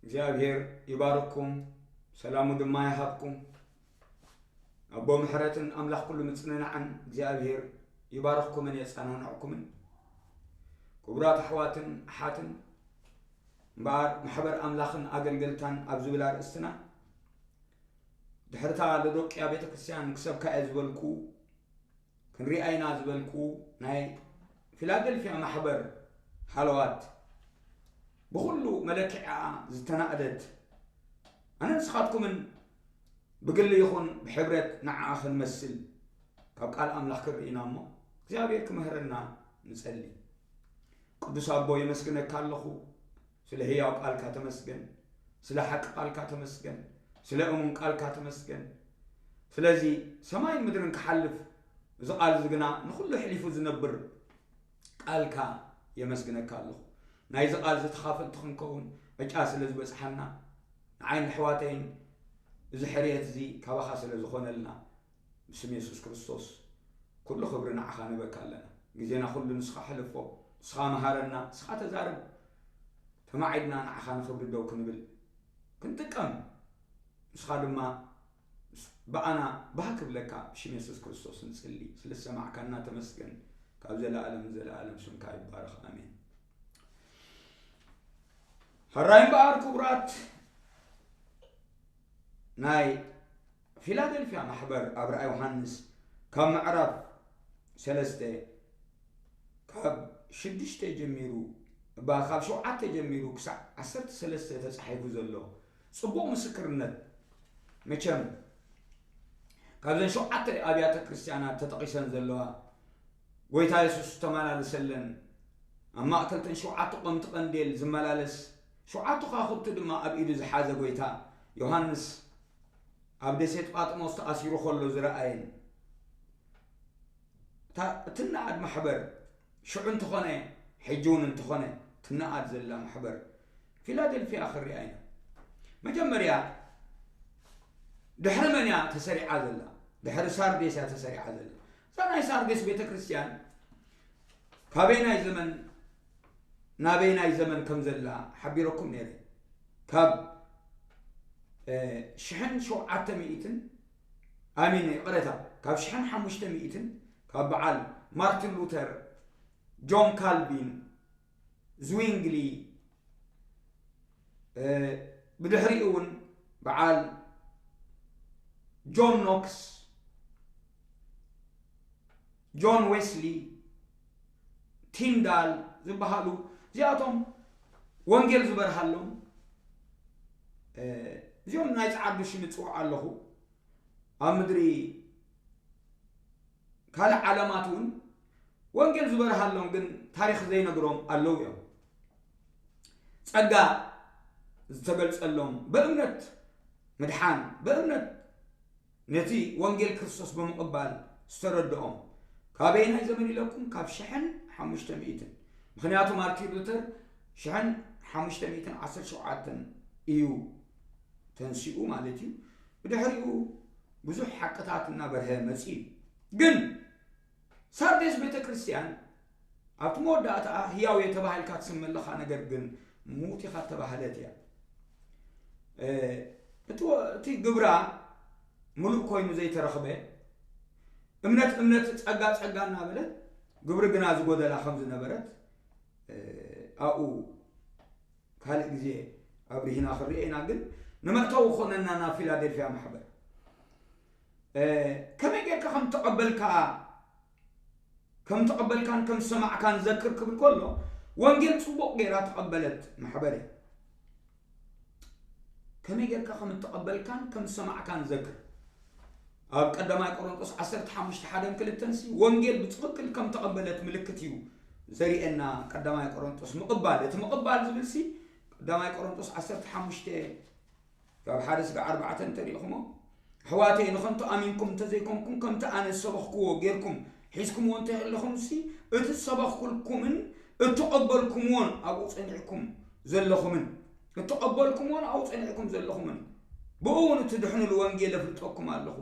እግዚኣብሔር ይባርኩም፣ ሰላሙ ድማ ይሃብኩም። ኣቦ ምሕረትን ኣምላኽ ኩሉ ምጽንናዕን እግዚኣብሔር ይባርኽኩምን የጸናንዕኩምን። ክቡራት ኣሕዋትን ኣሓትን፣ እምበኣር ማሕበር ኣምላኽን ኣገልገልታን ኣብ ዝብል ኣርእስትና፣ ድሕርታ ሎዶቅያ ቤተ ክርስቲያን ክሰብካ እየ ዝበልኩ፣ ክንሪኣ ኢና ዝበልኩ ናይ ፊላደልፊያ ማሕበር ሃለዋት፣ ብኹሉ መለክዒኣ ዝተናእደት፣ ኣነ ንስኻትኩምን ብግሊ ይኹን ብሕብረት ንዓኣ ክንመስል ካብ ቃል ኣምላኽ ክንርኢ ኢና እሞ እግዚኣብሔር ክምህረና ንጸሊ። ቅዱስ ኣቦ የመስግነካ ኣለኹ። ስለ ህያው ቃልካ ተመስገን፣ ስለ ሓቂ ቃልካ ተመስገን፣ ስለ እሙን ቃልካ ተመስገን። ስለዚ ሰማይን ምድርን ክሓልፍ፣ እዚ ቃል እዚ ግና ንኹሉ ኣሕሊፉ ዝነብር ቃልካ የመስግነካ ኣለኹ። ናይዚ ቃል እዚ ተኻፈልቲ ክንከውን ዕጫ ስለ ዝበጽሓና፣ ንዓይን ኣሕዋተይን እዚ ሕርየት እዚ ካባኻ ስለ ዝኾነልና፣ ብስም የሱስ ክርስቶስ ኩሉ ክብሪ ንዓኻ ንህበካ ኣለና። ግዜና ኩሉ ንስኻ ሕልፎ፣ ንስኻ መሃረና፣ ንስኻ ተዛረብ። ተማዒድና ንዓኻ ንኽብሪ ደው ክንብል ክንጥቀም፣ ንስኻ ድማ ብኣና ባህ ክብለካ ብሽም የሱስ ክርስቶስ ንጽሊ። ስለ ዝሰማዕካና ተመስገን። ካብ ዘለኣለም ንዘለኣለም ስምካ ይባረኽ። ኣሜን። ሕራይ እምበኣር ክቡራት ናይ ፊላደልፊያ ማሕበር ኣብ ራእይ ዮሃንስ ካብ ምዕራፍ ሰለስተ ካብ ሽዱሽተ ጀሚሩ፣ እባ ካብ ሸውዓተ ጀሚሩ ክሳዕ ዓሰርተ ሰለስተ ተጻሒፉ ዘሎ ጽቡቕ ምስክርነት፣ መቸም ካብዘን ሸውዓተ ኣብያተ ክርስቲያናት ተጠቒሰን ዘለዋ፣ ጎይታ የሱስ ዝተመላለሰለን፣ ኣብ ማእከል ተን ሸውዓተ ቆምቲ ቀንዴል ዝመላለስ፣ ሸውዓተ ከዋኽብቲ ድማ ኣብ ኢዱ ዝሓዘ ጎይታ፣ ዮሃንስ ኣብ ደሴት ጳጥሞስ ተኣሲሩ ከሎ ዝረኣየን፣ እታ እትነኣድ ማሕበር፣ ሽዑ እንተኾነ፣ ሕጂ እውን እንተኾነ ትነኣድ ዘላ ማሕበር ፊላደልፊያ ክሪኣ ኢና። መጀመርያ ድሕሪ መን እያ ተሰሪዓ ዘላ? ድሕሪ ሳርዴስ እያ ተሰሪዓ ዘላ። እዛ ናይ ሳርዴስ ቤተ ክርስቲያን ካበይ ናይ ዘመን ናበይ ናይ ዘመን ከም ዘላ ሓቢረኩም ነይረ። ካብ ሽሕን ሸውዓተ ሚእትን ኣሚን ይቕረታ፣ ካብ ሽሕን ሓሙሽተ ሚእትን ካብ በዓል ማርቲን ሉተር፣ ጆን ካልቪን፣ ዝዊንግሊ፣ ብድሕሪኡ እውን በዓል ጆን ኖክስ፣ ጆን ዌስሊ፣ ቲንዳል ዝበሃሉ፣ እዚኣቶም ወንጌል ዝበርሃሎም፣ እዚኦም ናይ ጸዓዱ ሽም እጽውዕ ኣለኹ። ኣብ ምድሪ ካልእ ዓለማት እውን ወንጌል ዝበርሃሎም ግን ታሪኽ ዘይነግሮም ኣለዉ እዮም። ጸጋ ዝተገልጸሎም ብእምነት ምድሓን፣ ብእምነት ነቲ ወንጌል ክርስቶስ ብምቕባል ዝተረድኦም። ካበየናይ ዘመን ኢለኩም? ካብ ሽሕን ሓሙሽተ ሚእትን። ምኽንያቱ ማርቲን ሉተር ሽሕን ሓሙሽተ ሚእትን ዓሰርተ ሸውዓተን እዩ ተንሲኡ ማለት እዩ። ብድሕሪኡ ብዙሕ ሓቅታት እናበርሀ መጺኡ። ግን ሳርዴስ ቤተ ክርስቲያን ኣብቲ መወዳእታኣ ህያው እየ ተባሂልካ ትስመለኻ፣ ነገር ግን ምዉት ኢኻ ተባህለት እያ። እቲ ግብራ ምሉእ ኮይኑ ዘይተረኽበ፣ እምነት እምነት፣ ጸጋ ጸጋ እናበለት፣ ግብሪ ግና ዝጎደላ ከም ዝነበረት ኣብኡ ካልእ ግዜ ኣብሪህና ክንሪኦ ኢና። ግን ንመእተዊ ክኾነና ናብ ፊላደልፊያ ማሕበር ከመይ ጌርካ ከም ተቐበልካ ከም ተቐበልካን ከም ዝሰማዕካን ዘክር ክብል ከሎ፣ ወንጌል ጽቡቕ ጌራ ተቐበለት ማሕበር እያ። ከመይ ጌርካ ከም እተቐበልካን ከም ዝሰማዕካን ዘክር። ኣብ ቀዳማይ ቆሮንጦስ ዓሰርተ ሓሙሽተ ሓደን ክልተን ሲ ወንጌል ብትኽክል ከም ተቐበለት ምልክት እዩ ዘርእየና። ቀዳማይ ቆሮንጦስ ምቕባል፣ እቲ ምቕባል ዝብል ሲ ቀዳማይ ቆሮንጦስ ዓሰርተ ሓሙሽተ ካብ ሓደ ስጋዕ ኣርባዕተ እንተሪእኹሞ፣ ኣሕዋተይ፣ ንኸንቱ ኣሚንኩም እንተዘይኮንኩም፣ ከምቲ ኣነ ዝሰበኽክዎ ጌርኩም ሒዝኩምዎ እንተለኹምሲ፣ እቲ ዝሰበኽኩልኩምን እተቐበልኩምዎን ኣብኡ ጸኒዕኩም ዘለኹምን፣ እተቐበልኩምዎን ኣብኡ ጸኒዕኩም ዘለኹምን፣ ብኡ እውን እትድሕኑሉ ወንጌል ኣፍልጠኩም ኣለኹ።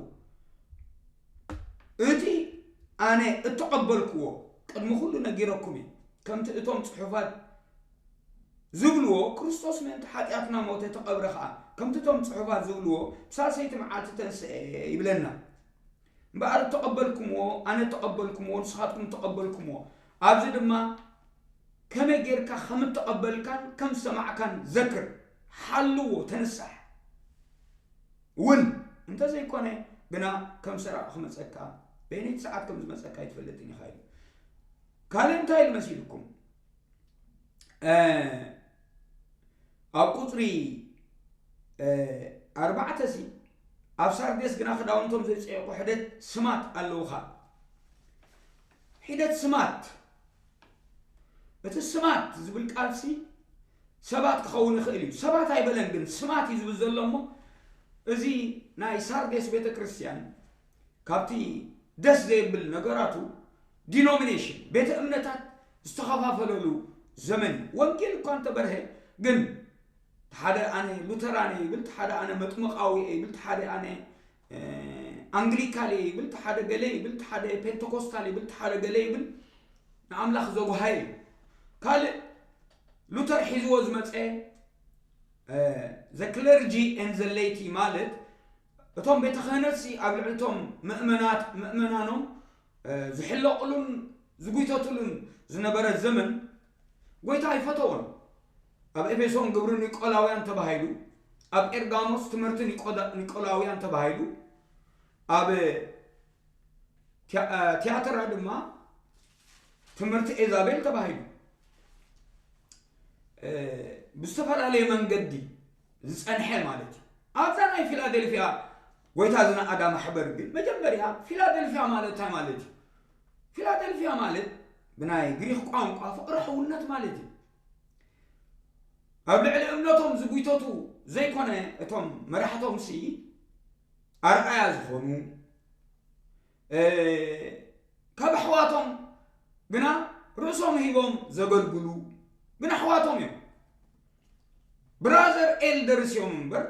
እቲ ኣነ እተቐበልክዎ ቅድሚ ኩሉ ነጊረኩም እየ። ከምቲ እቶም ጽሑፋት ዝብልዎ፣ ክርስቶስ ምእንቲ ሓጢኣትና ሞተ፣ ተቐብረ ኸኣ፣ ከምቲ እቶም ጽሑፋት ዝብልዎ፣ ብሳልሰይቲ መዓልቲ ተንስአ ይብለና። እምበኣር እተቐበልኩምዎ፣ ኣነ እተቐበልኩምዎ፣ ንስኻትኩም እተቐበልኩምዎ፣ ኣብዚ ድማ ከመይ ጌርካ ከም እተቐበልካን ከም ዝሰማዕካን ዘክር፣ ሓልዎ፣ ተንሳሕ። እውን እንተዘይኮነ ግና ከም ሰራቒ ክመጸካ፣ በየነይቲ ሰዓት ከም ዝመጸካ ኣይትፈልጥን ኢኻ ኢሉ። ካልእ እንታይ ኢሉ መሲልኩም? እ፣ ኣብ ቁጽሪ፣ እ፣ ኣርባዕተ ሲ፣ ኣብ ሳርዴስ ግና ክዳውንቶም ዘይጸየቑ ሕደት ስማት ኣለውኻ። ሒደት ስማት። እቲ ስማት ዝብል ቃልሲ ሰባት ክኸውን ይኽእል እዩ። ሰባት ኣይበለን፣ ግን ስማት እዩ ዝብል ዘሎ እሞ፣ እዚ ናይ ሳርዴስ ቤተ ክርስቲያን ካብቲ ደስ ዘይብል ነገራቱ፣ ዲኖሚኔሽን፣ ቤተ እምነታት ዝተኸፋፈለሉ ዘመን እዩ። ወንጌል እኳ እንተበርሀ፣ ግን ሓደ ኣነ ሉተራን እየ ይብል፣ ሓደ ኣነ መጥምቃዊ እየ ይብል፣ ሓደ ኣነ፣ እ፣ ኣንግሊካል እየ ይብል፣ ሓደ ገለ ይብል፣ ሓደ ፔንተኮስታል ይብል፣ ሓደ ገለ ይብል፣ ንኣምላኽ ዘጉሃየ እዩ። ካልእ ሉተር ሒዝዎ ዝመጸ፣ እ፣ the clergy and the laity ማለት እቶም ቤተ ክህነትሲ ኣብ ልዕሊ እቶም ምእመናት፣ ምእመናኖም፣ እ፣ ዝሕለቑሉን ዝጉይተትሉን ዝነበረ ዘመን፣ ጎይታ ኣይፈተዎን። ኣብ ኤፌሶን ግብሪ ኒቆላውያን ተባሂሉ፣ ኣብ ጴርጋሞስ ትምህርቲ ኒቆዳ-፣ ኒቆላውያን ተባሂሉ፣ ኣብ ትያ-፣ እ፣ ትያትራ ድማ ትምህርቲ ኤዛቤል ተባሂሉ፣ እ፣ ብዝተፈላለየ መንገዲ ዝጸንሐ ማለት እዩ። ኣብዛ ናይ ፊላደልፊያ ጎይታ ዝነኣዳ ማሕበር ግን፣ መጀመርያ ፊላደልፊያ ማለት እንታይ ማለት እዩ? ፊላደልፊያ ማለት ብናይ ግሪኽ ቋንቋ ፍቕሪ ሕውነት ማለት እዩ። ኣብ ልዕሊ እምነቶም ዝጉይተቱ ዘይኮነ፣ እቶም መራሕቶም ሲ ኣርኣያ ዝኾኑ፣ እ፣ ካብ ኣሕዋቶም ግና ርእሶም ሂቦም ዘገልግሉ ግን ኣሕዋቶም እዮም። ብራዘር ኤልደርስ እዮም እምበር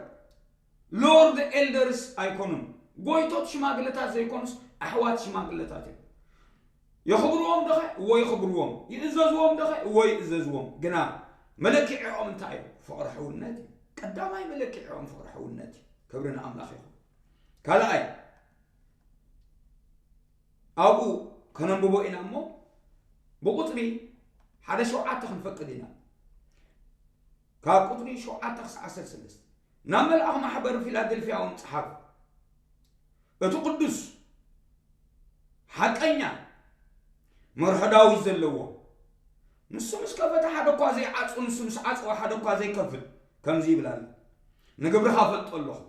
ሎርድ ኤልደርስ ኣይኮኑን። ጎይቶት ሽማግለታት ዘይኮኑስ ኣሕዋት ሽማግለታት እዮም። የኽብርዎም ደኸ? እዎ የኽብርዎም። ይእዘዝዎም ደኸ? እዎ ይእዘዝዎም። ግና መለክዒኦም እንታይ እዩ? ፍቕሪ ሕውነት እዩ። ቀዳማይ መለክዒኦም ፍቕሪ ሕውነት እዩ። ክብሪ ንኣምላኽ ይኹን። ካልኣይ፣ ኣብኡ ከነንብቦ ኢና እሞ፣ ብቁጽሪ ሓደ ሸውዓተ ክንፈቅድ ኢና። ካብ ቁጽሪ ሸውዓተ ክሳዕ ዓሰርተ ሰለስተ። ናብ መልኣኽ ማሕበር ፊላደልፍያ እውን ጸሓፍ። እቲ ቅዱስ፣ ሓቀኛ፣ መርሖ ዳዊት ዘለዎ፣ ንሱ ምስ ከፈተ ሓደ እኳ ዘይዓጹ፣ ንሱ ምስ ዓጸወ ሓደ እኳ ዘይከፍት፣ ከምዚ ይብል ኣሎ። ንግብርኻ ፈልጦ ኣለኹ፣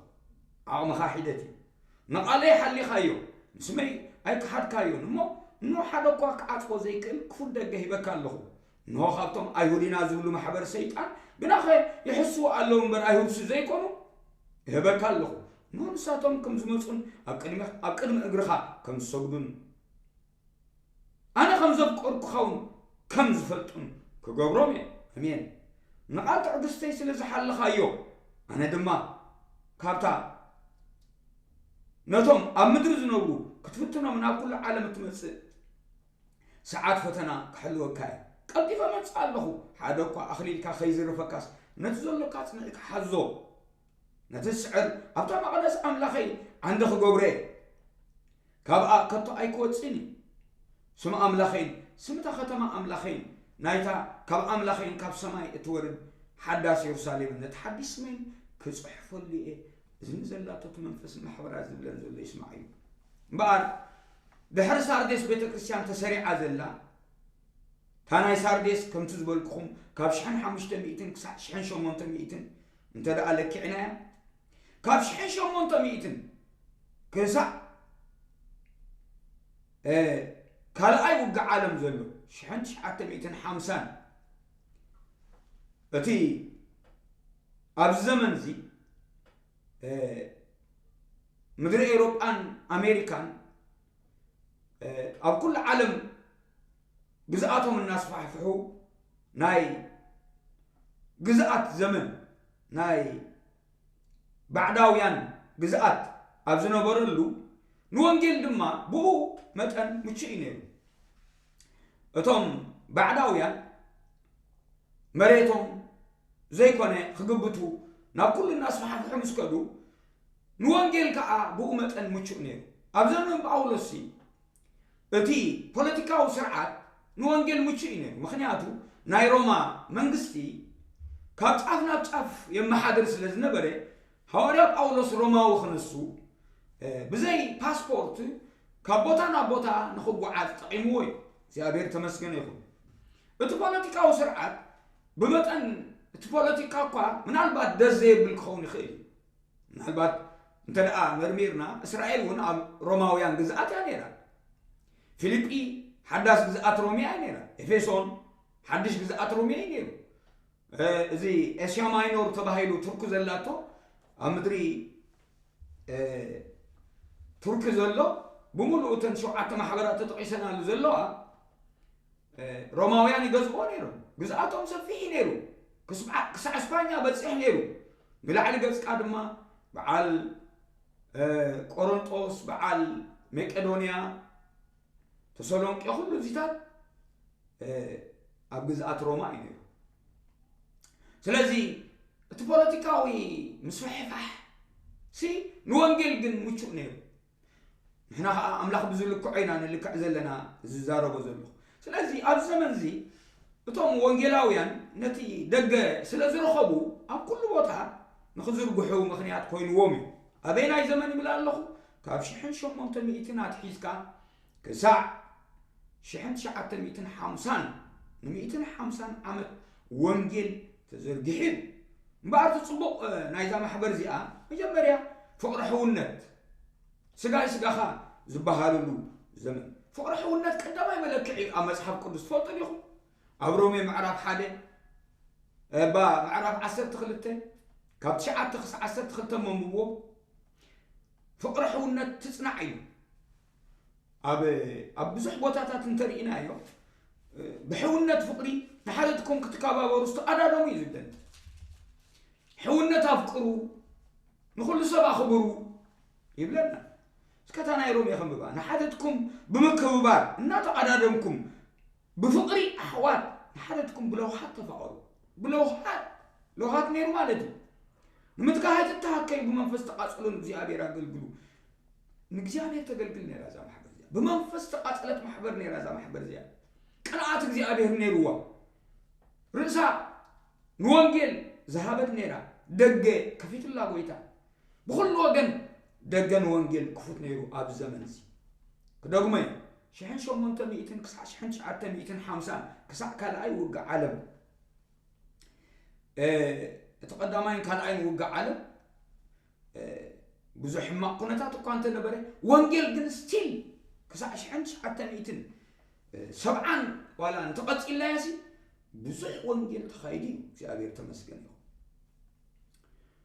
ዓቕምኻ ሒደት እዩ። ንቓለይ ሓሊኻዮ፣ ንስመይ ኣይከሓድካዮን እሞ፣ እንሆ ሓደ እኳ ክዓጽዎ ዘይክእል ክፉት ደገ ሂበካ ኣለኹ። እንሆ ካብቶም ኣይሁድ ኢና ዝብሉ ማሕበር ሰይጣን፣ ግናኸ ይሕስዉ ኣለዉ እምበር ኣይሁድሲ ዘይኮኑ፣ እህበካ ኣለኹ። እንሆ ንሳቶም ከም ዝመጹን ኣብ ቅድሚ፣ ኣብ ቅድሚ እግርኻ ከም ዝሰግዱን፣ ኣነ ከም ዘፍቀርኩኻውን ከም ዝፈልጡን ክገብሮም እየ። ኣሜን። ንቓል ትዕግስተይ ስለ ዝሓለኻዮ፣ ኣነ ድማ ካብታ ነቶም ኣብ ምድሪ ዝነብሩ ክትፍትኖም ናብ ኩሉ ዓለም እትመጽእ ሰዓት ፈተና ክሕልወካ እየ። ቀልጢፈ እመጽእ ኣለኹ። ሓደ እኳ ኣኽሊልካ ከይዝርፈካስ፣ ነቲ ዘሎካ ጽኒዕካ ሓዞ። ነቲ ዝስዕር ኣብታ መቕደስ ኣምላኸይ ዓንዲ ክገብሮ እየ። ካብኣ ከቶ ኣይክወጽእን እዩ። ስም ኣምላኸይን ስም እታ ከተማ ኣምላኸይን፣ ናይታ ካብ ኣምላኸይን ካብ ሰማይ እትወርድ ሓዳስ የሩሳሌምን ነቲ ሓድሽ ስመይን ክጽሕፈሉ እየ። እዚ ንዘላቶ እቲ መንፈስ ማሕበራት ዝብለን ዘሎ ይስማዕ እዩ። እምበኣር ድሕሪ ሳርዴስ ቤተ ክርስቲያን ተሰሪዓ ዘላ፣ እታ ናይ ሳርዴስ ከምቲ ዝበልኩኹም ካብ ሽሕን ሓሙሽተ ሚእትን ክሳዕ ሽሕን ሸሞንተ ሚእትን እንተ ደኣ ለኪዕናያ፣ ካብ ሽሕን ሸሞንተ ሚእትን ክሳዕ፣ እ፣ ካልኣይ ውግእ ዓለም ዘሎ ሽሕን ትሽዓተ ሚእትን ሓምሳን፣ እቲ ኣብዚ ዘመን እዚ፣ እ፣ ምድሪ ኤውሮጳን ኣሜሪካን፣ እ፣ ኣብ ኩሉ ዓለም ግዝኣቶም እናስፋሕፍሑ፣ ናይ ግዝኣት ዘመን ናይ ባዕዳውያን ግዝኣት ኣብ ዝነበረሉ፣ ንወንጌል ድማ ብኡ መጠን ምቹእ እዩ ነይሩ። እቶም ባዕዳውያን፣ መሬቶም፣ ዘይኮነ ክግብቱ ናብ ኩሉ እናስፋሕፍሑ ምስ ከዱ ንወንጌል ከዓ ብኡ መጠን ምቹእ ነይሩ። ኣብ ዘመን ጳውሎስ እቲ ፖለቲካዊ ስርዓት ንወንጌል ምቹእ እዩ ነይሩ። ምክንያቱ ናይ ሮማ መንግስቲ ካብ ጫፍ ናብ ጫፍ የመሓድር ስለ ዝነበረ ሃዋርያ ጳውሎስ ሮማዊ ክነሱ ብዘይ ፓስፖርት ካብ ቦታ ናብ ቦታ ንክጓዓዝ ጠቒምዎ እዩ። እግዚኣብሔር ተመስገን ይኹን። እቲ ፖለቲካዊ ስርዓት ብመጠን እቲ ፖለቲካ እኳ ምናልባት ደስ ዘየብል ክኸውን ይኽእል እዩ። ምናልባት እንተ ደኣ መርሚርና እስራኤል እውን ኣብ ሮማውያን ግዝኣት እያ ነይራ። ፊልጲ ሓዳስ ግዝኣት ሮሜ እያ ነይራ። ኤፌሶን ሓድሽ ግዝኣት ሮሜ እዩ ነይሩ። እዚ ኤስያ ማይኖር ተባሂሉ ቱርክ ዘላቶ ኣብ ምድሪ ቱርክ ዘሎ ብምሉኡ እተን ሸውዓተ ማሕበራት ተጠቒሰናሉ ዘለዋ ሮማውያን ይገዝእዎ ነይሮም። ግዝኣቶም ሰፊሕ እዩ ነይሩ። ክሳዕ ስፓኛ በፂሕ ነይሩ። ብላዕሊ ገፅካ ድማ በዓል ቆሮንጦስ፣ በዓል መቄዶንያ፣ ተሰሎንቄ፣ ኩሉ እዚታት ኣብ ግዝኣት ሮማ እዩ ነይሩ። ስለዚ እቲ ፖለቲካዊ ምስፍሕፋሕ ሲ ንወንጌል ግን ምቹእ ነይሩ። ንሕና ከዓ ኣምላኽ ብዝልክዖ ኢና ንልክዕ ዘለና ዝዛረቦ ዘለኹ። ስለዚ ኣብ ዘመን እዚ እቶም ወንጌላውያን ነቲ ደገ ስለ ዝረኸቡ ኣብ ኩሉ ቦታ ንኽዝርግሑ ምኽንያት ኮይንዎም እዩ። ኣበይ ናይ ዘመን ይብል ኣለኹ? ካብ ሽሕን ሸሞንተ ሚእትን ኣትሒዝካ ክሳዕ ሽሕን ትሽዓተ ሚእትን ሓምሳን ንሚእትን ሓምሳን ዓመት ወንጌል ተዘርጊሑ እዩ። እምበኣር እቲ ፅቡቕ ናይዛ ማሕበር እዚኣ መጀመርያ ፍቕሪ ሕውነት ስጋይ ስጋኻ ዝበሃልሉ ዘመን ፍቕሪ ሕውነት ቀዳማይ መለክዒ ኣብ መጽሓፍ ቅዱስ ትፈልጡ ዲኹም? ኣብ ሮሜ ምዕራፍ ሓደ እባ ምዕራፍ ዓሰርተ ክልተ ካብ ትሽዓተ ክሳብ ዓሰርተ ክልተ መንብብዎ። ፍቕሪ ሕውነት ትጽናዕ እዩ። ኣብ ኣብ ብዙሕ ቦታታት እንተርኢናዮ ብሕውነት ፍቕሪ ንሓደትኩም ክትከባበሩ ዝተቐዳደሙ እዩ ዝብለና። ሕውነት ኣፍቅሩ፣ ንኹሉ ሰብ ኣኽብሩ ይብለና። እስከ እታ ናይ ሮሜ ከንብባ። ንሓደትኩም ብምክብባር እናተቐዳደምኩም ብፍቕሪ ኣሕዋት ንሓደትኩም ብለውሃት ተፋቐሩ። ብለውሃት ለውሃት ነይሩ ማለት እዩ። ንምትካህ ኣይትተሃከዩ፣ ብመንፈስ ተቓጸሉ፣ ንእግዚኣብሔር ኣገልግሉ። ንእግዚኣብሔር ተገልግል ነይራ እዛ ማሕበር እዚኣ። ብመንፈስ ተቓጸለት ማሕበር ነይራ እዛ ማሕበር እዚኣ። ቅንኣት እግዚኣብሔር ነይርዋ። ርእሳ ንወንጌል ዝሃበት ነይራ። ደገ ከፊትላ ጎይታ። ብኹሉ ወገን ደገ ንወንጌል ክፉት ነይሩ ኣብዚ ዘመን እዚ። ክደግሞ እየ። ሽሕን ሸሞንተ ሚእትን ክሳዕ ሽሕን ትሽዓተ ሚእትን ሓምሳን ክሳዕ ካልኣይ ውግእ ዓለም እቲ ቀዳማይን ካልኣይን ውግእ ዓለም ብዙሕ ሕማቕ ኩነታት እኳ እንተነበረ፣ ወንጌል ግን ስቲል ክሳዕ ሽሕን ትሽዓተ ሚእትን ሰብዓን ዋላ እንተቐጺልናዮ ሲ ብዙሕ ወንጌል ተኻይዱ እዩ። እግዚኣብሔር ተመስገን ይኹን።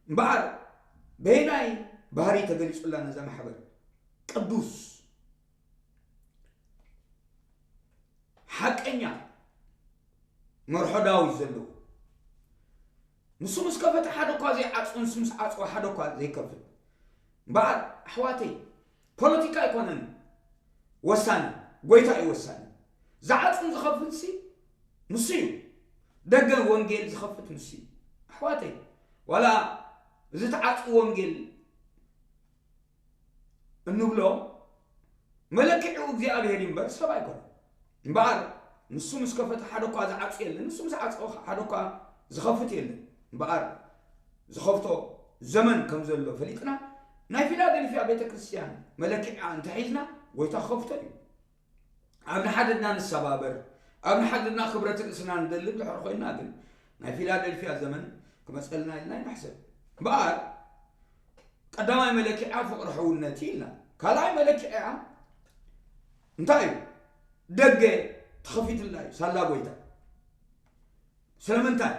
እምበኣር በየናይ ባህሪ ተገሊጹላ ነዛ ማሕበር? ቅዱስ ሓቀኛ መርሖ ዳዊት ዘለዎ ንሱ ምስ ከፈተ ሓደ እኳ ዘይዓጹ፣ ንሱ ምስ ዓጽወ ሓደ እኳ ዘይከፍት። እምበኣር ኣሕዋተይ፣ ፖለቲካ ኣይኮነን ወሳኒ፣ ጎይታ እዩ ወሳኒ። ዝዓጹን ዝኸፍትሲ ንሱ እዩ። ደገ ወንጌል ዝኸፍት ንሱ እዩ። ኣሕዋተይ፣ ዋላ እዚ ተዓጹ ወንጌል እንብሎ መለክዒኡ እግዚኣብሔር እዩ እምበር ሰብ ኣይኮነን። እምበኣር ንሱ ምስ ከፈተ ሓደ እኳ ዝዓጹ የለን፣ ንሱ ምስ ዓጸወ ሓደ እኳ ዝኸፍት የለን። እምበኣር ዝኸፍቶ ዘመን ከም ዘሎ ፈሊጥና ናይ ፊላደልፍያ ቤተ ክርስቲያን መለክዒኣ እንተሒዝና ጎይታ ክኸፍቶ እዩ። ኣብ ንሓድና ንሰባበር፣ ኣብ ንሓድና ክብረት ርእስና ንደልብ ድሕሪ ኮይንና ግን ናይ ፊላደልፍያ ዘመን ክመጸልና ኢልና ይንሕሰብ። እምበኣር ቀዳማይ መለክዒኣ ፍቕሪ ሕውነት እዩ ኢልና። ካልኣይ መለክዒኣ እንታይ እዩ? ደገ ተኸፊትላ እዩ ሳላ ጎይታ። ስለምንታይ?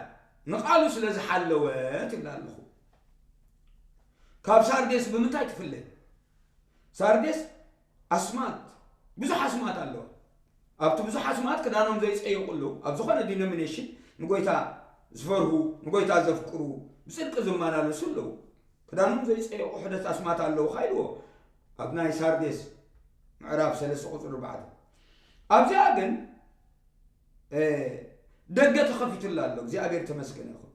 ንቓሉ ስለ ዝሓለወት ይብላ ኣለኹ። ካብ ሳርዴስ ብምንታይ ትፍለ? ሳርዴስ ኣስማት፣ ብዙሕ ኣስማት ኣለዋ። ኣብቲ ብዙሕ ኣስማት ክዳኖም ዘይጸየቑ ኣለዉ። ኣብ ዝኾነ ዲኖሚኔሽን ንጎይታ ዝፈርሁ፣ ንጎይታ ዘፍቅሩ፣ ብጽድቂ ዝመላለሱ ኣለዉ። ክዳኖም ዘይጸየቑ ሕደት ኣስማት ኣለዉ ኢልዎ ኣብ ናይ ሳርዴስ ምዕራፍ ሰለስተ ቁጽሪ ኣርባዕተ። ኣብዚኣ ግን ደገ ተኸፊቱላ ኣሎ። እግዚኣብሔር ተመስገን ይኹን።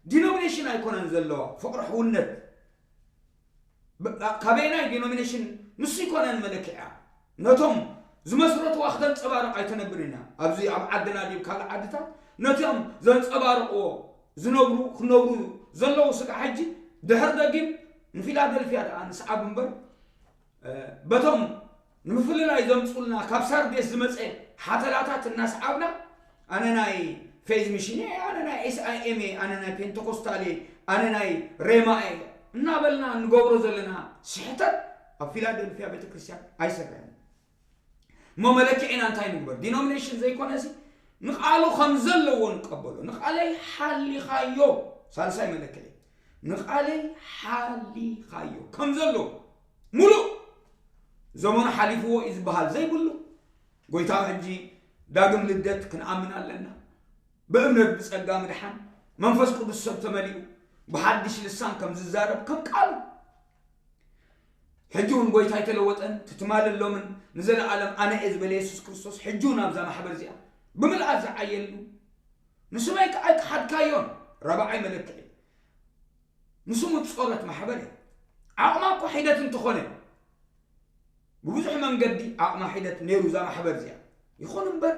ዲኖሚኔሽን ኣይኮነን ዘለዋ ፍቕሪ ሕውነት። ካበየናይ ዲኖሚኔሽን ንሱ ኣይኮነን መለክዕያ። ነቶም ዝመስረትዋ ክተንፀባርቕ ኣይተነብርን ኢና። ኣብዚ ኣብ ዓድና ድዩ ካልእ ዓድታት ነቲኦም ዘንፀባርቕዎ ዝነብሩ ክነብሩ ዘለዉ ስጋ ሕጂ ድሕር ደጊም ንፊላደልፊያ ደኣ ንስዓብ እምበር በቶም ንምፍልላይ ዘምፁልና ካብ ሳርዴስ ዝመፀ ሓተላታት እናስዓብና ኣነ ናይ ፌዝ ሚሽን እየ፣ ኣነ ናይ ኤስኣይኤም እየ፣ ኣነ ናይ ፔንተኮስታል እየ፣ ኣነ ናይ ሬማ እየ እናበልና እንገብሮ ዘለና ስሕተት ኣብ ፊላደልፊያ ቤተክርስትያን ኣይሰርሕን። እሞ መለክዒና እንታይ ንግበር? ዲኖሚኔሽን ዘይኮነ ሲ ንቃሉ ከም ዘለዎ ንቀበሎ። ንቃለይ ሓሊኻዮ። ሳልሳይ መለክዒ ንቃለይ ሓሊኻዮ ከም ዘለዎ ሙሉእ ዘመኑ ሓሊፍዎ እዩ ዝበሃል ዘይብሉ ጎይታ ሕጂ ዳግም ልደት ክንኣምን ኣለና። ብእምነት ብጸጋ ምድሓን መንፈስ ቅዱስ ሰብ ተመሊኡ ብሓድሽ ልሳን ከም ዝዛረብ ከም ቃሉ ሕጂ እውን ጎይታ ኣይተለወጠን። ትትማልን ሎምን ንዘለኣለም ኣነ እየ ዝበለ የሱስ ክርስቶስ ሕጂ እውን ኣብዛ ማሕበር እዚኣ ብምልኣት ዝዓየሉ ንስመይ ከዓ ኣይከሓድካዮን። ራብዓይ መለክዒ ንስሙ ጾረት ማሕበር እየ። ዓቕማ እኳ ሒደት እንተኾነ ብብዙሕ መንገዲ ዓቕማ ሒደት ነይሩ እዛ ማሕበር እዚኣ። ይኹን እምበር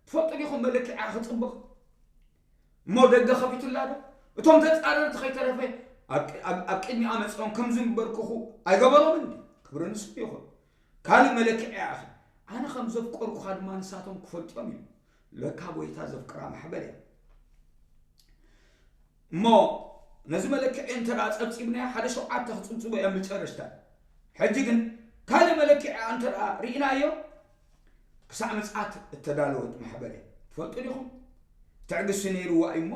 ትፈልጡ ዲኹም መለክዕያ ክጽብቕ እሞ ደገ ከፊቱላ ዶ? እቶም ተጻረርቲ ከይተረፈ ኣብ ቅድሚኣ መጽኦም ከም ዝንበርክኹ ኣይገበሮምን። ክብሪ ንስሙ ይኹን። ካልእ መለክዕያ እኺ ኣነ ከም ዘፍቀርኩኻ ድማ ንሳቶም ክፈልጥዮም እዩ። ለካ ጎይታ ዘፍቅራ ማሕበር እያ። እሞ ነዚ መለክዒ እንተ ደኣ ጸብጺብናዮ ሓደ ሸውዓተ ክጽብጽቦ እዮም መጨረሽታ። ሕጂ ግን ካልእ መለክዒ እንተ ደኣ ርኢናዮ ክሳዕ ምጽኣት እተዳለወት ማሕበር እያ። ትፈልጡ ዲኹም? ትዕግስቲ ነይርዋ እዩ እሞ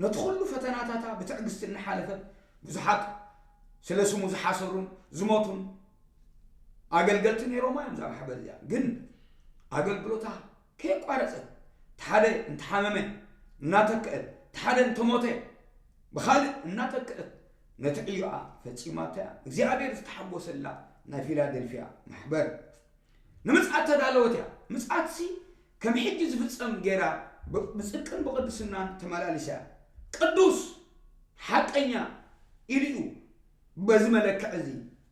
ነቲ ኩሉ ፈተናታታ ብትዕግስቲ እናሓለፈት ብዙሓት ስለ ስሙ ዝሓሰሩን ዝሞቱን ኣገልገልቲ ነይሮማ እዮም እዛ ማሕበር እዚኣ። ግን ኣገልግሎታ ከየቋረጸት እቲ ሓደ እንተሓመመ እናተክአት እቲ ሓደ እንተሞተ ብኻልእ እናተክአት ነቲ ዕዮኣ ፈጺማታ እያ። እግዚኣብሔር ዝተሓጎሰላ ናይ ፊላደልፊያ ማሕበር ንምጽኣት ተዳለወት እያ። ምጽኣትሲ ከም ሕጂ ዝፍጸም ገይራ ብጽድቅን ብቕድስናን ተመላሊሳ እያ። ቅዱስ ሓቀኛ ኢሉ እዩ በዚ መለክዕ እዚ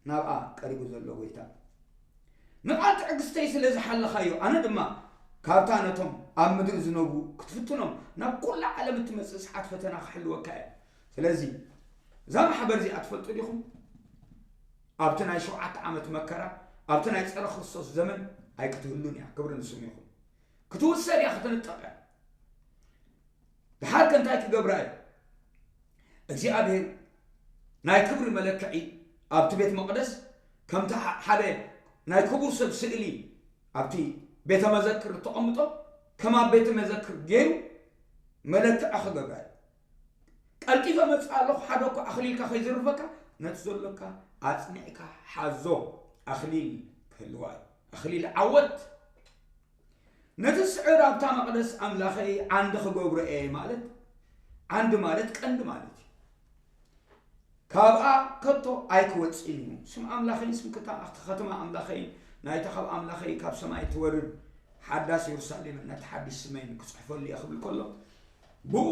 ናብኣ ቀሪቡ ዘሎ ጎይታ። ንቓል ትዕግስተይ ስለ ዝሓለኻዮ ኣነ ድማ ካብታ ነቶም ኣብ ምድሪ ዝነብሩ ክትፍትኖም ናብ ኩላ ዓለም እትመጽእ ሰዓት ፈተና ክሕልወካ እየ። ስለዚ እዛ ማሕበር እዚኣ ትፈልጡ ዲኹም? ኣብቲ ናይ ሸውዓተ ዓመት መከራ ኣብቲ ናይ ጸረ ክርስቶስ ዘመን ኣይክትህሉን እያ። ክብሪ ንስሙ ይኹን። ክትውሰድ እያ፣ ክትንጠቕ እያ። ድሓር ከ እንታይ ክገብራ እዩ? እግዚኣብሔር ናይ ክብሪ መለክዒ ኣብቲ ቤት መቕደስ ከምቲ ሓደ ናይ ክቡር ሰብ ስእሊ ኣብቲ ቤተ መዘክር እተቐምጦ ከም ኣብ ቤተ መዘክር ገይሩ መለክዒ ክገብራ እዩ። ቀልጢፈ መፅእ ኣለኹ ሓደ እኳ ኣኽሊልካ ከይዝርፈካ ነቲ ዘሎካ ኣፅኒዕካ ሓዞ። ኣኽሊል ክህልዋ እዩ። ኣኽሊል ዓወት ነቲ ስዕር ኣብታ መቕደስ ኣምላኸይ ዓንዲ ክገብሮ እየ ማለት ዓንዲ ማለት ቀንዲ ማለት እዩ። ካብኣ ከቶ ኣይክወፅእን እዩ። ስም ኣምላኸይን ስም ክታ- ከተማ ኣምላኸይን ናይታ ካብ ኣምላኸይ ካብ ሰማይ ትወርድ ሓዳስ የሩሳሌምን ነቲ ሓድሽ ስመይን ክፅሕፈሉ እየ ክብል ከሎ ብኡ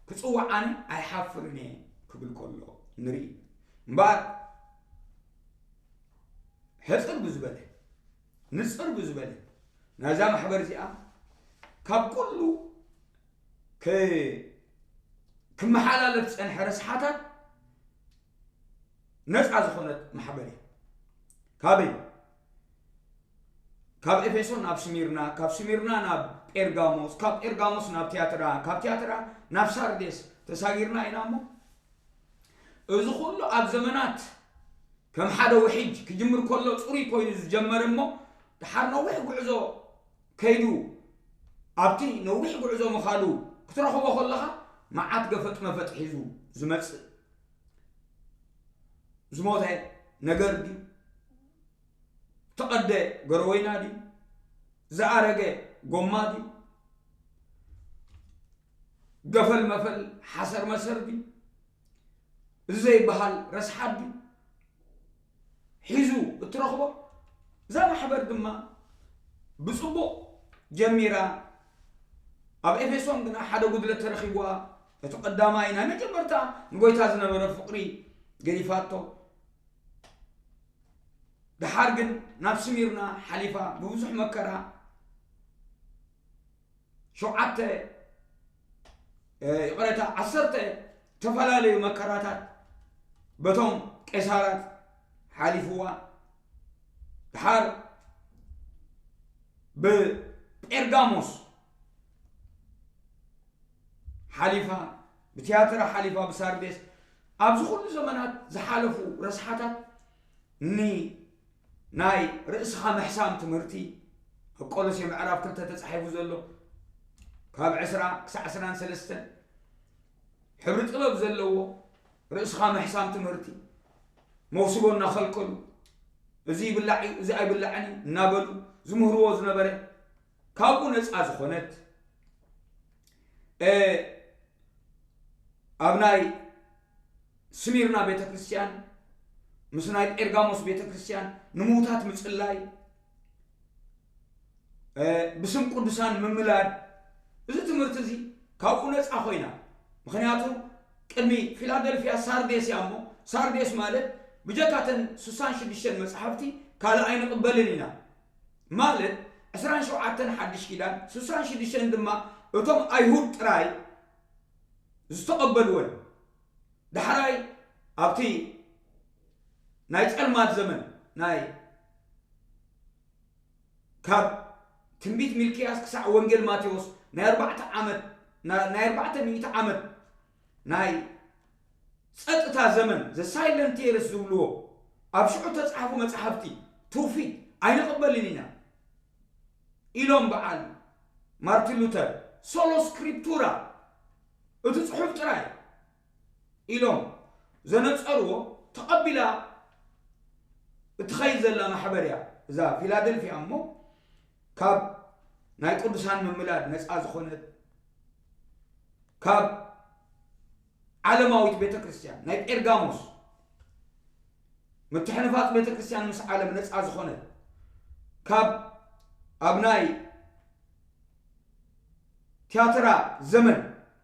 ክፅዋዓኒ ኣይሓፍርን እየ ክብል ከሎ ንርኢ እምበኣር ሕፅር ብዝበለ ንፅር ብዝበለ ናይዛ ማሕበር እዚኣ ካብ ኩሉ ክመሓላለፍ ዝፀንሐ ረስሓታት ነፃ ዝኾነት ማሕበር እያ። ካበይ? ካብ ኤፌሶን ናብ ስሚርና፣ ካብ ስሚርና ናብ ጴርጋሞስ፣ ካብ ጴርጋሞስ ናብ ትያትራ፣ ካብ ትያትራ ናብ ሳርዴስ ተሳጊርና ኢና እሞ እዚ ኩሉ ኣብ ዘመናት ከም ሓደ ውሕጅ ክጅምር ከሎ ፅሩይ ኮይኑ ዝጀመረ እሞ ድሓር ነዊሕ ጉዕዞ ከይዱ ኣብቲ ነዊሕ ጉዕዞ ምኻዱ ክትረኽቦ ከለኻ መዓት ገፈጥ መፈጥ ሒዙ ዝመፅእ ዝሞተ ነገር ድዩ? ተቐደ ገረወይና ድዩ? ዝኣረገ ጎማ ድዩ? ገፈል መፈል ሓሰር መሰር ድዩ? እዚ ዘይበሃል ረስሓት ድዩ? ሒዙ እትረኽቦ እዛ ማሕበር ድማ ብፅቡቕ ጀሚራ ኣብ ኤፌሶን ግና ሓደ ጉድለት ተረኺብዋ እቲ ቀዳማይ ናይ መጀመርታ ንጎይታ ዝነበረ ፍቕሪ ገዲፋቶ። ደሓር ግን ናብ ስሚርና ሓሊፋ ብብዙሕ መከራ ሸውዓተ፣ እ፣ ይቕሬታ፣ ዓሰርተ ዝተፈላለዩ መከራታት በቶም ቄሳራት ሓሊፍዋ። ደሓር ብጴርጋሞስ ሓሊፋ፣ ብትያትራ ሓሊፋ፣ ብሳርዴስ፣ ኣብዚ ኩሉ ዘመናት ዝሓለፉ ረስሓታት ን ናይ ርእስኻ ምሕሳም ትምህርቲ ኣብ ቆሎሴ ምዕራፍ ክልተ ተጻሒፉ ዘሎ ካብ ዕስራ ክሳዕ ዕስራን ሰለስተን ሕብሪ ጥበብ ዘለዎ ርእስኻ ምሕሳም ትምህርቲ መውስቦ እናኸልከሉ፣ እዚ ይብላዕ እዩ፣ እዚ ኣይብላዕን እዩ እናበሉ ዝምህርዎ ዝነበረ፣ ካብኡ ነፃ ዝኾነት፣ እ፣ ኣብ ናይ ስሚርና ቤተ ክርስቲያን ምስ ናይ ጴርጋሞስ ቤተ ክርስቲያን ንምውታት ምጽላይ፣ እ፣ ብስም ቅዱሳን ምምላድ፣ እዚ ትምህርቲ እዚ ካብኡ ነፃ ኮይና። ምኽንያቱ ቅድሚ ፊላደልፊያ ሳርዴስ እያ እሞ፣ ሳርዴስ ማለት ብጀካተን ስሳን ሽዱሽተን መጽሓፍቲ ካልእ ኣይንቕበልን ኢና። ማለት ዕስራን ሸውዓተን ሓድሽ ኪዳን፣ ስሳን ሽዱሽተን ድማ እቶም ኣይሁድ ጥራይ ዝተቐበልወን። ዳሕራይ ኣብቲ ናይ ጸልማት ዘመን፣ ናይ ካብ ትንቢት ሚልክያስ ክሳዕ ወንጌል ማቴዎስ ናይ ኣርባዕተ ዓመት፣ ና-፣ ናይ ኣርባዕተ ሚእቲ ዓመት ናይ ጸጥታ ዘመን፣ the silent years ዝብልዎ፣ ኣብ ሽዑ ተጻሕፉ መጻሕፍቲ ትውፊት ኣይንቕበልን ኢና ኢሎም በዓል ማርቲን ሉተር። ሶሎ ስክሪፕቱራ፣ እቲ ጽሑፍ ጥራይ ኢሎም ዘነጸርዎ ተቐቢላ እትኸይድ ዘላ ማሕበር እያ እዛ ፊላደልፊያ። እሞ ካብ ናይ ቅዱሳን ምምላድ ነፃ ዝኾነት፣ ካብ ዓለማዊት ቤተ ክርስቲያን ናይ ጴርጋሞስ ምትሕንፋጽ ቤተ ክርስቲያን ምስ ዓለም ነፃ ዝኾነት፣ ካብ ኣብ ናይ ቲያትራ ዘመን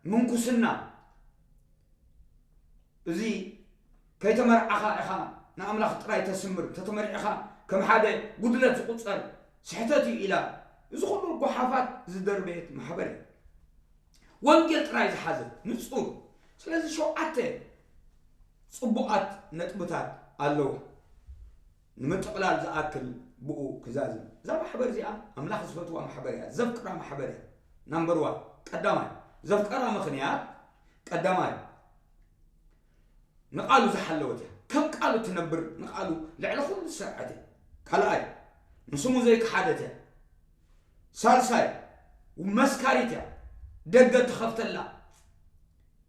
ምንኩስና፣ እዚ ከይተመርዓኻ ኢኻ ንኣምላኽ ጥራይ ተስምር፣ ተተመርዒኻ ከም ሓደ ጉድለት ዝቑጸር ስሕተት እዩ ኢላ፣ እዚ ኩሉ ጓሓፋት ዝደርበየት ማሕበር እያ። ወንጌል ጥራይ ዝሓዘት ንጹር። ስለዚ ሸውዓተ ጽቡቓት ነጥብታት ኣለዋ። ንምጥቕላል ዝኣክል ብኡ ክዛዝም። እዛ ማሕበር እዚኣ ኣምላኽ ዝፈትዋ ማሕበር እያ፣ ዘፍቅራ ማሕበር እያ። ናምበር ዋን፣ ቀዳማይ፣ ዘፍቀራ ምኽንያት፣ ቀዳማይ፣ ንቓሉ ዝሓለወት እያ። ከም ቃሉ ትነብር፣ ንቓሉ ልዕሊ ኩሉ ዝሰርዐት እያ። ካልኣይ፣ ንስሙ ዘይከሓደት እያ። ሳልሳይ፣ መስካሪት እያ። ደገ ትኸፍተላ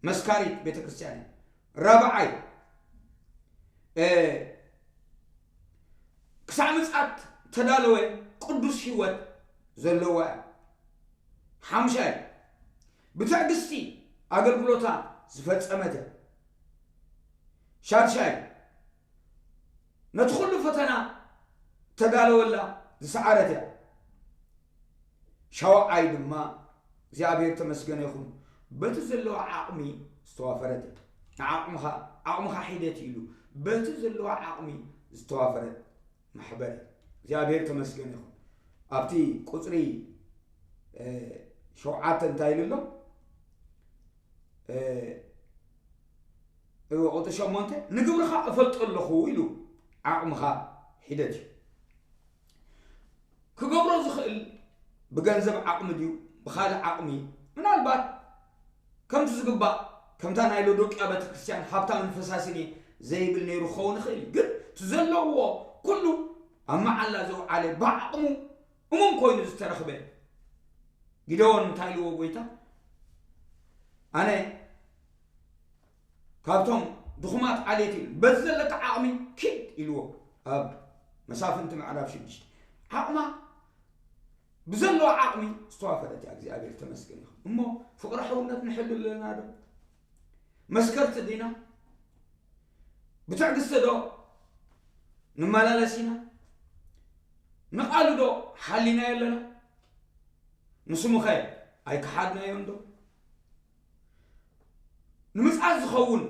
መስካሪት ቤተ ክርስቲያን እያ። ራብዓይ፣ እ፣ ክሳዕ ምጽኣት ተዳለወ ቅዱስ ህይወት ዘለዋ እያ። ሓምሻይ፣ ብትዕግስቲ ኣገልግሎታ ዝፈጸመት እያ። ሻድሻይ፣ ነቲ ኩሉ ፈተና ተዳለወላ ዝሰዓረት እያ። ሻውዓይ ድማ እግዚኣብሔር ተመስገነ ይኹን፣ በቲ ዘለዋ ዓቕሚ ዝተዋፈረት እያ። ንዓቕምኻ፣ ዓቕምኻ ሒደት ኢሉ በቲ ዘለዋ ዓቕሚ ዝተዋፈረት ማሕበር እያ። እግዚኣብሔር ተመስገነ ይኹን። ኣብቲ ቁጽሪ፣ እ፣ ሸውዓተ እንታይ ኢሉ ኣሎ? እ፣ እወ፣ ቁጽሪ ሸሞንተ፣ "ንግብርኻ እፈልጦ ኣለኹ" ኢሉ፣ ዓቕምኻ ሒደት እዩ። ክገብሮ ዝኽእል ብገንዘብ ዓቕሚ ድዩ፣ ብኻልእ ዓቕሚ? ምናልባት ከምቲ ዝግባእ፣ ከምታ ናይ ሎዶቅያ ቤተክርስትያን ሃብታምን ፈሳሲን እየ ዘይብል ነይሩ ክኸውን ይኽእል እዩ። ግን እቲ ዘለዎ ኩሉ ኣብ መዓላ ዘውዓለ፣ ብዓቕሙ እሙን ኮይኑ ዝተረኽበ። ጊደዎን እንታይ ኢልዎ ጎይታ? ኣነ ካብቶም ድኹማት ዓሌት እዩ። በዚ ዘለካ ዓቕሚ ኪድ ኢልዎ። ኣብ መሳፍንቲ ምዕራፍ ሽዱሽተ። ዓቕማ፣ ብዘለዋ ዓቕሚ ዝተዋፈረት እያ። እግዚኣብሔር ተመስገን ይኹን። እሞ ፍቕሪ ሕውነት ንሕሉ ኣለና ዶ? መስከርቲ ዲና? ብትዕግስቲ ዶ ንመላለስ ኢና? ንቓሉ ዶ ሓሊናዮ ኣለና? ንስሙኸ ኣይከሓድናዮን ዶ? ንምጽኣት ዝኸውን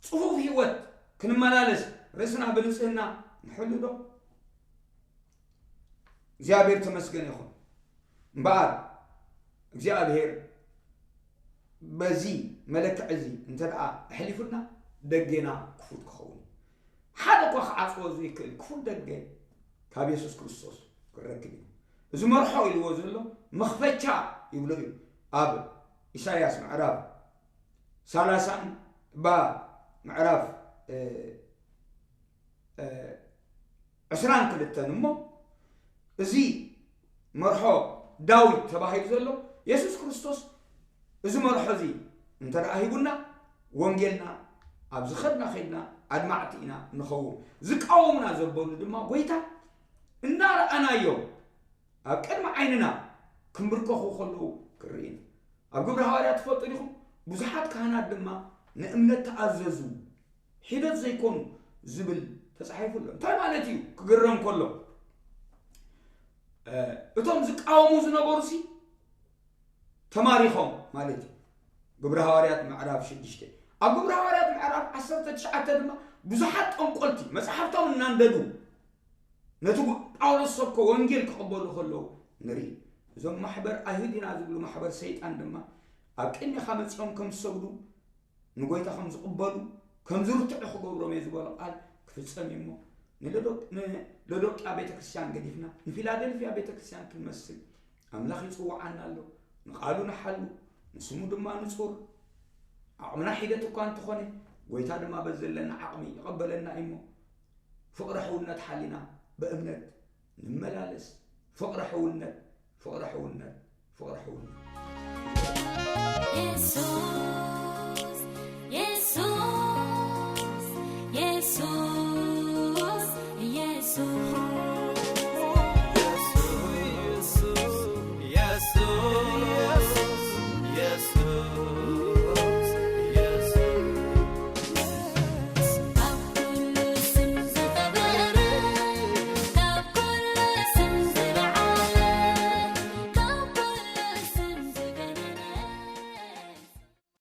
ጽፉፍ ህይወት ክንመላለስ ርእስና ብንጽህና ንሕሉ ዶ? እግዚኣብሔር ተመስገን ይኹን። እምበኣር እግዚኣብሔር በዚ መለክዕ እዚ እንተ ደኣ ኣሕሊፉና ደጌና ክፉት ክኸውን እዩ። ሓደ እኳ ክዓጽዎ ዘይክእል ክፉት ደገ ካብ የሱስ ክርስቶስ ክንረክብ ኢና። እዚ መርሖ ኢልዎ ዘሎ መኽፈቻ ይብሎ እዩ። ኣብ ኢሳይያስ ምዕራፍ ሰላሳን ባ ምዕራፍ ዕስራን ክልተን እሞ እዚ መርሖ ዳዊት ተባሂሉ ዘሎ የሱስ ክርስቶስ እዚ መርሖ እዚ እንተ ደኣ ሂቡና ወንጌልና ኣብ ዝኸድና ኸድና ኣድማዕቲ ኢና ንኸውን። ዝቃወሙና ዘበሉ ድማ ጎይታ እናረኣናዮም ኣብ ቅድሚ ዓይንና ክምብርከኹ ከለዉ ክንርኢ ኢና። ኣብ ግብሪ ሃዋርያ ትፈልጡ ዲኹም? ብዙሓት ካህናት ድማ ንእምነት ተኣዘዙ፣ ሒደት ዘይኮኑ ዝብል ተጻሒፉ ኣሎ። እንታይ ማለት እዩ? ክግረም ከሎ እቶም ዝቃወሙ ዝነበሩ ሲ ተማሪኾም ማለት እዩ። ግብሪ ሃዋርያት ምዕራፍ ሽዱሽተ። ኣብ ግብሪ ሃዋርያት ምዕራፍ ዓሰርተ ትሽዓተ ድማ ብዙሓት ጠንቆልቲ መጽሓፍቶም እናንደዱ ነቲ ጳውሎስ ሰብኮ ወንጌል ክቕበሉ ከለዉ ንርኢ። እዞም ማሕበር ኣይሁድ ኢና ዝብሉ ማሕበር ሰይጣን ድማ ኣብ ቅድሚኻ መጺኦም ከም ዝሰግዱ ንጎይታ ከም ዝቕበሉ ከም ዝርትዑ ክገብሮም እየ ዝበሎ ቃል ክፍጸም እዩ እሞ ንሎዶቅያ ቤተ ክርስቲያን ገዲፍና ንፊላደልፍያ ቤተ ክርስቲያን ክንመስል ኣምላኽ ይጽውዓና ኣሎ። ንቓሉ ንሓሉ፣ ንስሙ ድማ ንጹር። ዓቕምና ሒደት እኳ እንተኾነ፣ ጎይታ ድማ በዚ ዘለና ዓቕሚ ይቐበለና እዩ እሞ፣ ፍቕሪ ሕውነት ሓሊና ብእምነት ንመላለስ። ፍቕሪ ሕውነት፣ ፍቕሪ ሕውነት፣ ፍቕሪ ሕውነት።